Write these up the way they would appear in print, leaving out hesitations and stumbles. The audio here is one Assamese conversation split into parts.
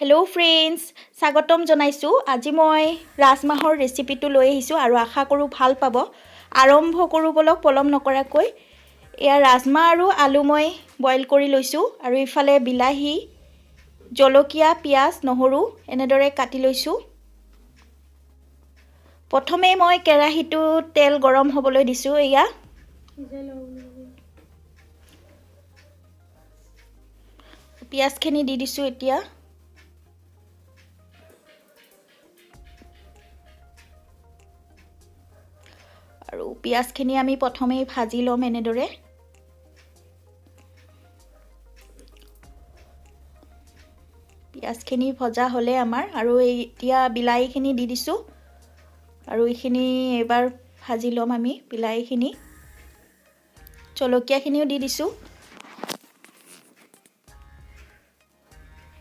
হেল্ল' ফ্ৰেণ্ডছ, স্বাগতম জনাইছোঁ। আজি মই ৰাজমাহৰ ৰেচিপিটো লৈ আহিছোঁ আৰু আশা কৰোঁ ভাল পাব। আৰম্ভ কৰোঁ ব'লক পলম নকৰাকৈ। এয়া ৰাজমাহ আৰু আলু মই বইল কৰি লৈছোঁ আৰু ইফালে বিলাহী, জলকীয়া, পিঁয়াজ, নহৰু এনেদৰে কাটি লৈছোঁ। প্ৰথমে মই কেৰাহীটোত তেল গৰম হ'বলৈ দিছোঁ। এয়া পিঁয়াজখিনি দি দিছোঁ এতিয়া। আৰু পিঁয়াজখিনি আমি প্ৰথমেই ভাজি ল'ম এনেদৰে। পিঁয়াজখিনি ভজা হ'লে আমাৰ আৰু এতিয়া বিলাহীখিনি দি দিছোঁ আৰু এইখিনি এইবাৰ ভাজি ল'ম আমি বিলাহীখিনি। জলকীয়াখিনিও দি দিছোঁ।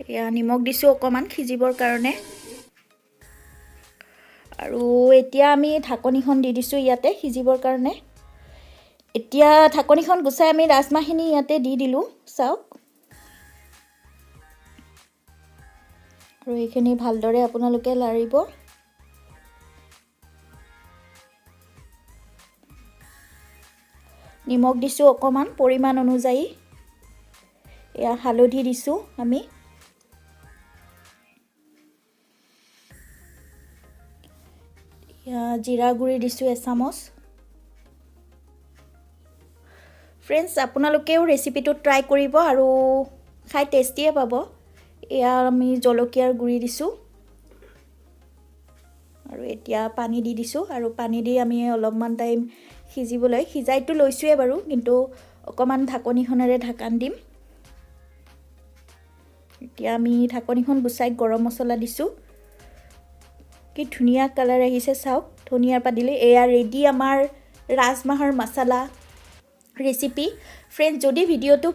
এয়া নিমখ দিছোঁ অকণমান সিজিবৰ কাৰণে। আৰু এতিয়া আমি ঢাকনিখন দি দিছোঁ ইয়াতে সিজিবৰ কাৰণে। এতিয়া ঢাকনিখন গুচাই আমি ৰাজমাহখিনি ইয়াতে দি দিলোঁ, চাওক। আৰু এইখিনি ভালদৰে আপোনালোকে লাৰিব। নিমখ দিছোঁ অকণমান পৰিমাণ অনুযায়ী। এয়া হালধি দিছোঁ আমি। জিৰা গুড়ি দিছোঁ এচামুচ। ফ্ৰেণ্ডছ, আপোনালোকেও ৰেচিপিটো ট্ৰাই কৰিব আৰু খাই টেষ্টিয়ে পাব। এয়া আমি জলকীয়াৰ গুড়ি দিছোঁ আৰু এতিয়া পানী দি দিছোঁ। আৰু পানী দি আমি অলপমান টাইম সিজিবলৈ, সিজাইতো লৈছোঁৱে বাৰু, কিন্তু অকণমান ঢাকনিখনেৰে ঢাকন দিম। এতিয়া আমি ঢাকনিখন গুচাই গৰম মছলা দিছোঁ। কি ধুনীয়া কালাৰ আহিছে চাওক, ধনিয়াৰ পাত দিলে। এয়া ৰেডি আমাৰ ৰাজমাহৰ মছলা ৰেচিপি। ফ্ৰেণ্ডছ, যদি ভিডিঅ'টো